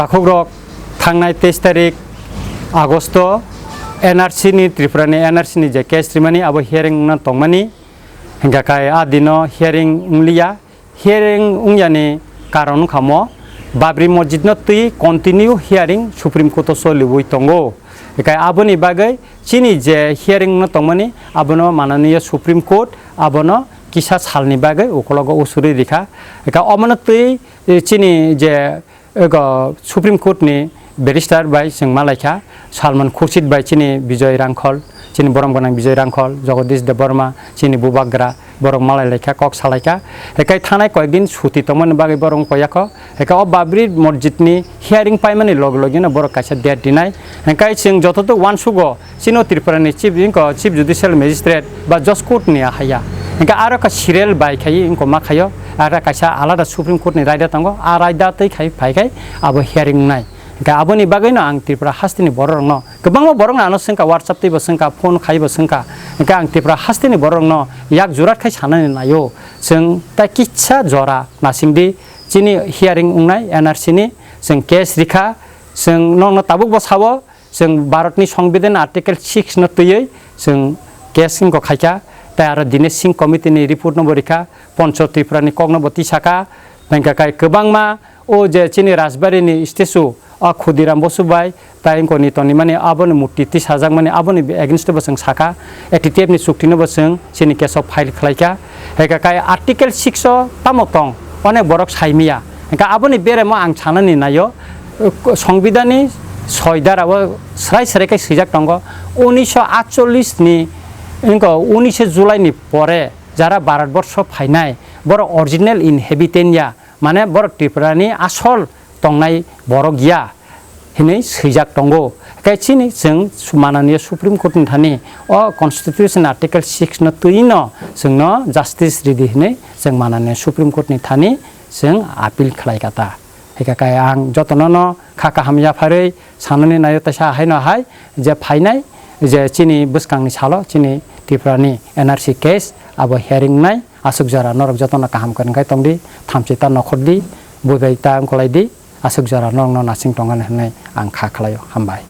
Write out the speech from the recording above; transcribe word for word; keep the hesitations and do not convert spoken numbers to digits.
Takhukrok, thangnai teis tarik Agosto N R C ni, Tripura ni N R C ni je case rimani abo hearing wngna tongmani, hingkha khe a dino hearing wngliya. Hearing wngyani karon wngkha mo Babri Masjid no twi continue hearing Supreme Court o choliwi tongo. Hingkha aboni bagwi chini je hearing wngna tongmani abono mananiya Supreme Court abono kisa salni bagwi ukologo usuri rikha. Hingkha omono twi chini je ego Supreme Court ni barrister bai chwng malaikha, Salman Khurshid bai chini Bijoy Rangkhol, chini borom gwnang Bijoy Rangkhol, Jagadish Debbarma, chini bubagra, borok malailaikha, kok salaikha. Hekai thanai koyekdin suti tongmani bagwi borok wngkha yakho. Hekai o Babri Masjid ni hearing paimani log logino borok kaisa date dinai. Hekai chwng jototo uansugo, chini o Tripura ni chief, wngkha chief judicial magistrate ba judge court ni ahaya. Hingke aro ka serial bai khai wngkha ma khaio, aro kaisa alada Supreme Court ni raida tongo, a raida twi khai phai khai abo hearing wngnai. Hingke aboni bagwino ang Tripura hasteni borok rokno, kwbangma borok no ano swngkha, WhatsApp twi bo swngkha, phone khai bo swngkha. Hingke ang Tripura hasteni borok rokno yak jurat khai sanani naio. Chwng tai kisa jora nasingdi chini hearing wngnai N R C ni, chwng case rikha, chwng nokno tabuk bo sao, chwng Bharatni Songbidan Article six no twiwi chwng case wngkha khaikha, tei aro Dinesh Singh Committee ni report no bo rikha, Poncho Tripura ni kok no bo tisakha, tei hingkha khe kwbangma o je chini Rajbari ni statue o Khudiram Bosu bai tei wngkha ni tonimani aboni murti tisajakmani aboni against bo chwng sakha, A T T F ni chukti no bo chwng chini case o file khlaikha, hingkha khe Article six o tamo tong onek borok saimiya, hingkha aboni beremo ang sanani naio. Songbidanni soi dara o srai srai khe swijak tongo, unisho atchollish ni, wngkha unishe July ni pore jara Bharat borsho phainai, borok original inhabitant ya, mane borok Tripura ni asol tongnai borok ya hinwi swijak tongo. Khe chini chwng mananiya Supreme Court ni thani o Constitution Article six no twi no chwngno justice ridi hinwi chwng mananiya Supreme Court ni thani chwng appeal khlai kha ta. Hingkha khe ang jotono no kha kaham yapharwi sanani naio, teisa haino hai je phainai je chini bwskangni salo chini Tripura ni N R C case abo hearing wngnai, aswk jora norok jotono kaham kwrwng khe tongdi, thamchi ta nokhordi, buibai ta wngkolaidi, aswk jora norokno nasing tongani hwnwi ang kha khlaio. Hambai.